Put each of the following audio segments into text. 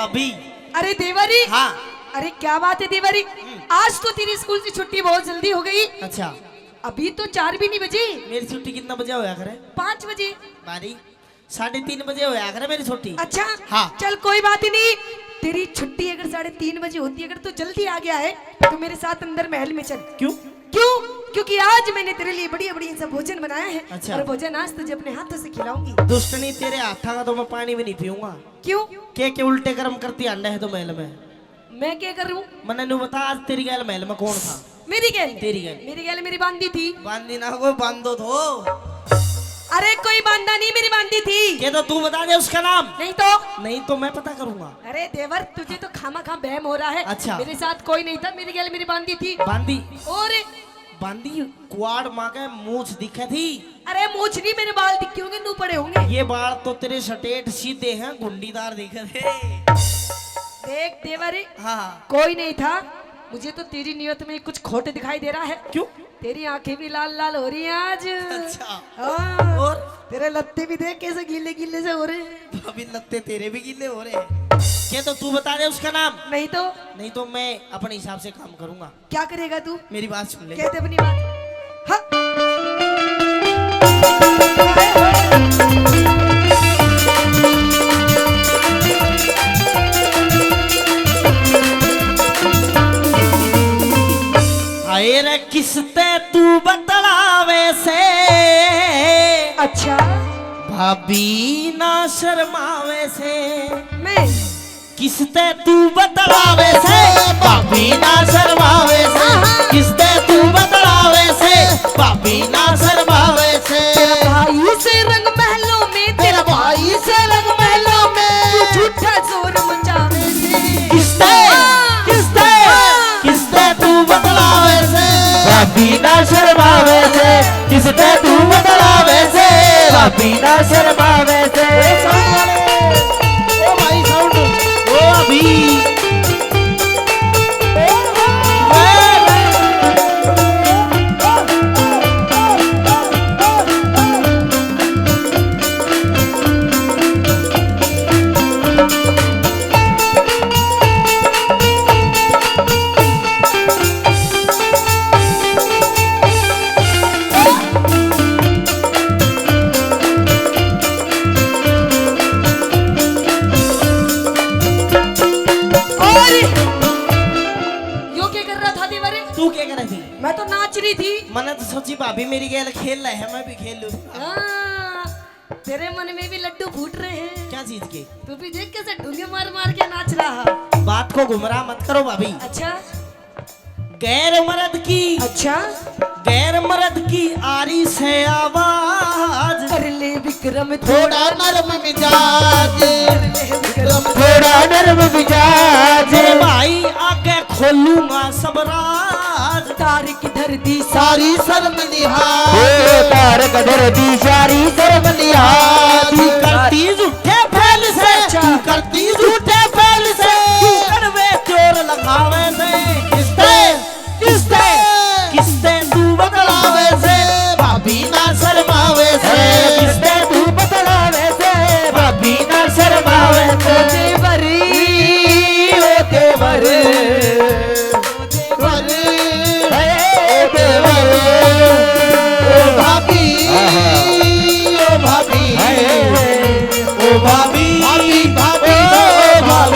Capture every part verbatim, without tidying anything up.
अभी। अरे देवरी। हाँ। अरे क्या बात है देवरी, हम्म। आज तो तेरी स्कूल की छुट्टी बहुत जल्दी हो गई। अच्छा। अभी तो चार भी नहीं बजे। मेरी छुट्टी कितना बजे होया करे? पाँच बजे। बारी साढ़े तीन बजे होया करे मेरी छुट्टी। अच्छा। हाँ। चल कोई बात ही नहीं, तेरी छुट्टी अगर साढ़े तीन बजे होती, अगर तू जल्दी आ गया है तो मेरे साथ अंदर महल में चल। क्यों? क्यों? क्योंकि आज मैंने तेरे लिए बढ़िया बढ़िया सा भोजन बनाया है। अच्छा। और भोजन आज तुझे अपने हाथों से खिलाऊंगी। दुष्टनी, तेरे हाथा का तो मैं पानी भी नहीं पीऊंगा। क्यों? के के उल्टे कर्म करती आंडा है तो महल में। मैं क्या करूं? मन्ने न्यू बता, आज तेरी गैल महल में कौन था? मेरी गैल? तेरी गैल। मेरी गैल मेरी बांदी थी। बांदी ना, वो बांदो थो। अरे कोई बांदा नहीं, मेरी बांदी थी। ये तो तू बता दे उसका नाम। नहीं तो? नहीं तो मैं पता करूंगा। अरे देवर, तुझे तो खामा खा बहम हो रहा है। अच्छा। मेरे साथ कोई नहीं था, मेरी गैल मेरी बांदी थी। बांदी? और? बांदी कुआड़ माँ के मूछ दिखे थी। अरे मूछ नहीं, मेरे बाल दिखे होंगे, नू पड़े होंगे। ये बाल तो तेरे स्ट्रेट सीधे हैं, गुंडीदार दिखे थे। देख देवर, हाँ। कोई नहीं था, मुझे तो तेरी नियत में कुछ खोट दिखाई दे रहा है। क्यों? तेरी आंखें भी लाल लाल हो रही हैं आज। अच्छा। हाँ। और? तेरे लत्ते भी देख कैसे गीले गीले से हो रहे हैं। भाभी, लत्ते तेरे भी गीले हो रहे हैं। ये तो तू बता दे उसका नाम। नहीं तो? नहीं तो मैं अपने हिसाब से काम करूंगा। क्या करेगा तू? मेरी बात सुन ले। कहते अपनी बात। हाँ। हाय रे किसते तू बतलावे से। अच्छा। भाभी ना शर्मावे से। मैं किसते तू बतलावे से, भाभी ना शर्मावे से। किसते तू बतलावे से, भाभी ना शर्मावे से। तेरा भाई से रंग महलों में, तेरा भाई से रंग महलों में। तू झूठा शोर मचावे से। किसते, हाँ। किसते, हाँ। किसते तू बतलावे से, भाभी ना शर्मावे से। किसते तू बतलावे से, भाभी ना शर्मावे से। ओ भाई साउंड, ओ अभी। और यो क्या कर रहा था देवर? तू क्या कर रही थी? मैं तो नाच रही थी। मैंने तो सोची भाभी मेरी गेल खेल रहे हैं, मैं भी खेल लूं। हाँ, तेरे मन में भी लड्डू फूट रहे हैं। क्या चीज के? तू भी देख कैसे ढूंगे मार मार के नाच रहा। बात को गुमराह मत करो भाभी। अच्छा। गैर मर्द की, अच्छा। गैर मर्द की आ रही से आवाज। कर ले विक्रम थोड़ा नरम मिजाज। कर ले विक्रम थोड़ा नरम मिजाज। मेरे भाई आगे खोलूंगा सब राज। तारक धर दी सारी शर्म लिहाज। ओ तारक धर दी सारी शर्म लिहाज। तू करती झूठे फैल से, अच्छा। तू करती झूठे फैल से। तू कड़वे चोर लगावे से। किसते, किसते, किसते तू बतलावे से, भाभी ना शर्मावे से। किसते तू बतलावे से, भाभी ना शर्मावे से। ओ देवर, ओ देवर। देवर, ओ देवर, ओ भाभी, ओ भाभी, ओ भाभी, भाभी, भाभी, ओ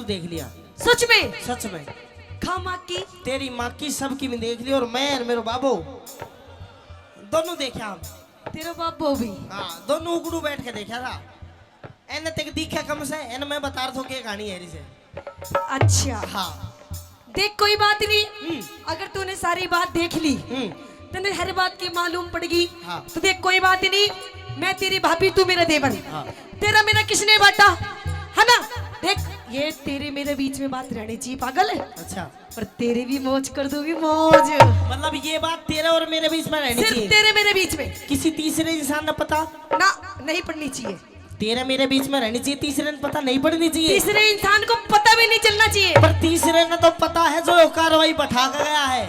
देख लिया। सच में? सच में। खा माँ की? तेरी माँ की, सबकी मैं देख लिया, और मैं और मेरा बाबू दोनों देखा हम। तेरा बाबू भी? हाँ, दोनों उगड़ू बैठ के देखा था। एने तक दिखा कम से, एने मैं बता रहा था के कहानी है इसे। अच्छा। हाँ। देख, कोई बात नहीं। हम्म। अगर तूने सारी बात देख ली, हम्म। तन्ने हर बात की मालूम पड़ गई, हाँ। तो देख, कोई बात नहीं, मैं तेरी भाभी, तू मेरा देवर। हाँ। तेरा मेरा किसने बांटा, है ना? देख, ये तेरे मेरे बीच में बात रहनी चाहिए, पागल। अच्छा। पर तेरी भी मौज कर दूंगी, मौज। मतलब, ये बात तेरे और मेरे बीच में रहनी सिर्फ चाहिए? तेरे मेरे बीच में। किसी तीसरे इंसान ने पता? ना, नहीं पड़नी चाहिए। तेरे मेरे बीच में रहनी चाहिए, तीसरे ने पता नहीं पड़नी चाहिए। तीसरे इंसान को पता भी नहीं चलना चाहिए। पर तीसरे ने तो पता है, जो कार्रवाई बैठा के गया है।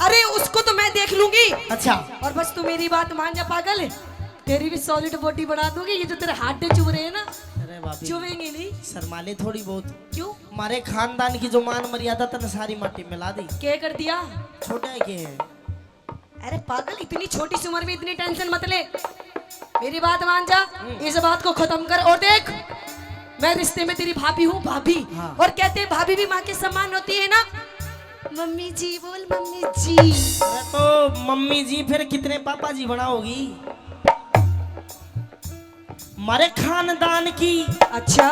अरे, उसको तो मैं देख लूंगी। अच्छा। और बस तू मेरी बात मान जा, पागल। तेरी भी सॉलिड बॉडी बना दूंगी। ये जो तेरे हड्डे चुभ रहे हैं ना, अरे भाभी, चुभेंगे नहीं। शर्मा ले थोड़ी बहुत। क्यों? हमारे खानदान की जो मान मर्यादा तने सारी माटी मिला दी। क्या कर दिया? छोटा है के है? अरे पागल, इतनी छोटी सी उम्र में इतनी टेंशन मत ले। मेरी बात मान जा, हम्म। इस बात को खत्म कर। और देख, मैं रिश्ते में तेरी भाभी हूँ, भाभी। हाँ। और कहते हैं, भाभी भी माँ के समान होती है ना। मम्मी जी बोल, मम्मी जी। अरे तो मम्मी जी फिर कितने पापा जी बनाओगी? मारे खानदान की। अच्छा।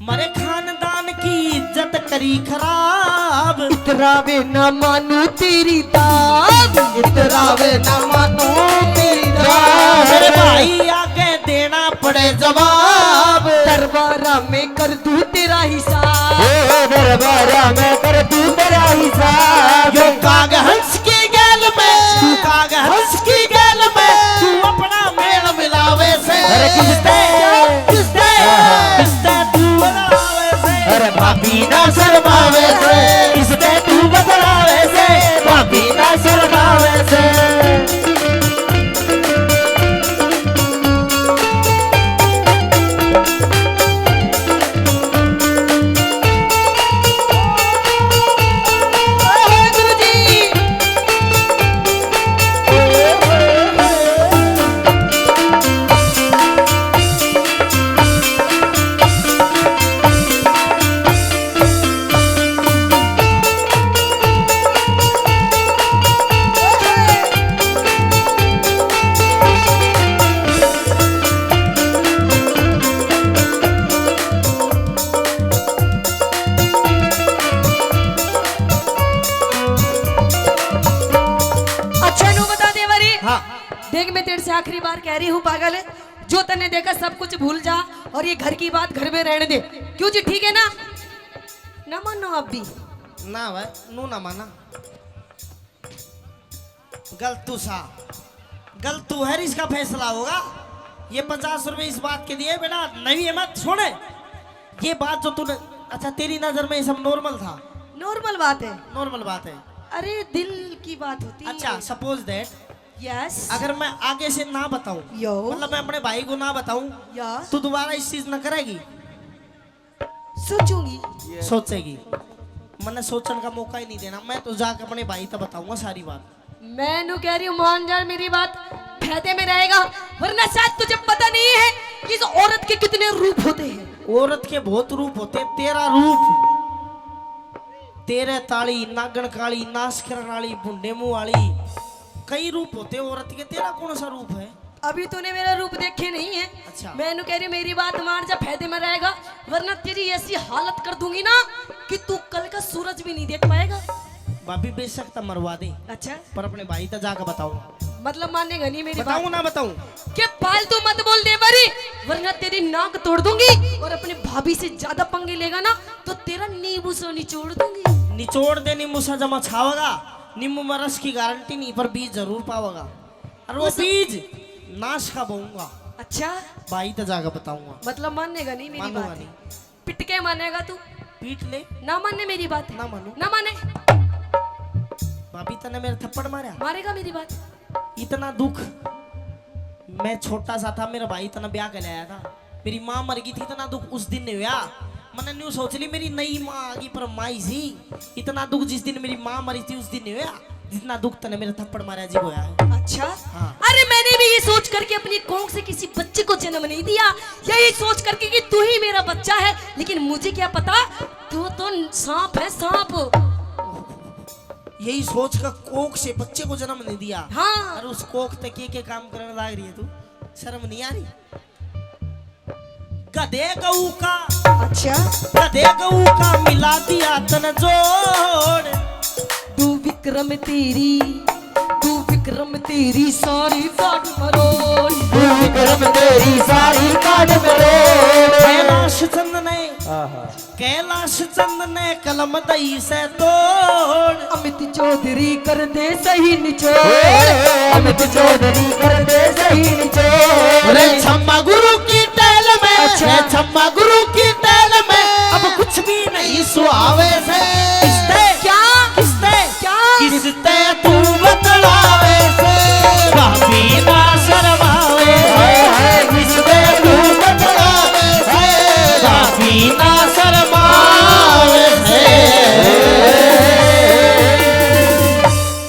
मारे खानदान की इज्जत करी खराब। इतरावे ना मानू तेरी दाब। इतरावे ना मानू तेरी दाब। मेरे भाई आगे देना पड़े जवाब। दरबारा में कर दूं तेरा हिसाब। ओ दरबारा में कर दूं तेरा हिसाब। यो काग हंस की गैल में, तू काग हंस की गैल में, तू अपना मेल मिलावे से। अरे किसते? किसते? किसते तू बदलावे से? अरे भाभी ना शर्मावे से। किसते तू बदलावे से? भाभी ना शर्मावे से। अच्छा, नू बता दे बारी। हाँ। देख, मैं तेरे से आखिरी बार कह रही हूँ, पागल, जो तन्ने देखा सब कुछ भूल जा और ये घर की बात घर में रहने दे। क्यों जी, ठीक है ना? ना मानो आप भी। ना भाई, नू ना माना। गलतू सा, गलतू है, इसका फैसला होगा। ये पचास रुपए इस बात के दिए, बेटा, नवी है मत, सुन। ये बात जो तूने, अच्छा, तेरी नजर में ये सब नॉर्मल था? नॉर्मल बात है। नॉर्मल बात है। अरे, दिल की बात होती है। अच्छा, suppose that, यस। अगर मैं आगे से ना बताऊं, यो। मतलब, मैं अपने भाई को ना बताऊं, यस। तो दोबारा इस चीज ना करेगी? सोचूंगी। सोचेगी। मन्ने सोचण का मौका ही नहीं देना। मैं तो जाके अपने भाई तक बताऊंगा सारी बात। मैं नू कह रही हूँ, मान जा मेरी बात, फायदे में रहेगा, वरना शायद तुझे पता नहीं है कि इस औरत के कितने रूप होते हैं। औरत के बहुत रूप होते हैं। तेरा रूप, तेरे ताली, नागण काली, नाश करण वाली, भुंडे मुंह वाली, कई रूप होते हैं औरत के। तेरा कौन सा रूप है? अभी तूने मेरा रूप देखे नहीं है। अच्छा। मैं नू कह रही हूँ, मेरी बात मान जा, फायदे में रहेगा, वरना तेरी ऐसी हालत कर दूंगी ना कि तू कल का सूरज भी नहीं देख पाएगा। भाभी, बेशक तो मरवा दे। अच्छा। पर अपने भाई तक जाकर बताऊंगा। मतलब मानेगा नहीं मेरी बात? बताऊं ना बताऊं? के फालतू मत बोल दे बारी, वरना तेरी नाक तोड़ दूंगी, और अपने भाभी से ज्यादा पंगे लेगा ना तो तेरा नींबू सो निचोड़ दूंगी। निचोड़ दे नींबू सा, जमा छावेगा। नींबू में रस की गारंटी नहीं, पर बीज जरूर पावेगा। और वो उस बीज नाश का बोऊंगा। अच्छा। भाई तो जाकर बताऊंगा। मतलब मानेगा नहीं मेरी बात? मानूंगा नहीं। पिट के मानेगा तू? पीट ले। ना माने मेरी बात? ना मानू। ना माने। भाभी, तने मेरे थप्पड़ मारा? मारेगा मेरी बात? इतना दुख, मैं छोटा सा था, मेरा भाई इतना ब्याह कर लाया था, मेरी माँ मर गई थी, इतना दुख उस दिन नहीं हुआ। मैंने न्यू सोच ली, मेरी नई माँ आ गई, पर माँ ही सी। इतना दुख जिस दिन मेरी माँ मरी थी, उस दिन नहीं हुआ, जितना दुख तने मेरे थप्पड़ मारा जी होया है। अच्छा। हाँ। अरे, मैंने भी ये सोच करके अपनी कोख से किसी बच्चे को जन्म नहीं दिया, यही सोच करके कि तू ही मेरा बच्चा है, लेकिन मुझे क्या पता तू तो सांप है, सांप। यही सोच का कोख से बच्चे को जन्म नहीं दिया। हाँ। और उस कोख तक ये क्या काम करने लाग रही है तू? शर्म नहीं आ रही? गधे गऊ का, अच्छा। गधे गऊ का मिला दिया तन जोड़। तू विक्रम तेरी, तू विक्रम तेरी सारी काट मरोड़। तू विक्रम तेरी सारी काट मरोड़। कैलाश चंद ने, आहा। कैलाश चंद ने कलम दई से तोड़। अमित चौधरी कर दे सही निचोड़। अमित चौधरी कर दे सही निचोड़। रे छम्मा गुरु की टैल में, अच्छा। रे छम्मा गुरु की टैल में, अब कुछ भी नहीं सुहावे से। किसते? क्या? किसते? क्या? किसते तू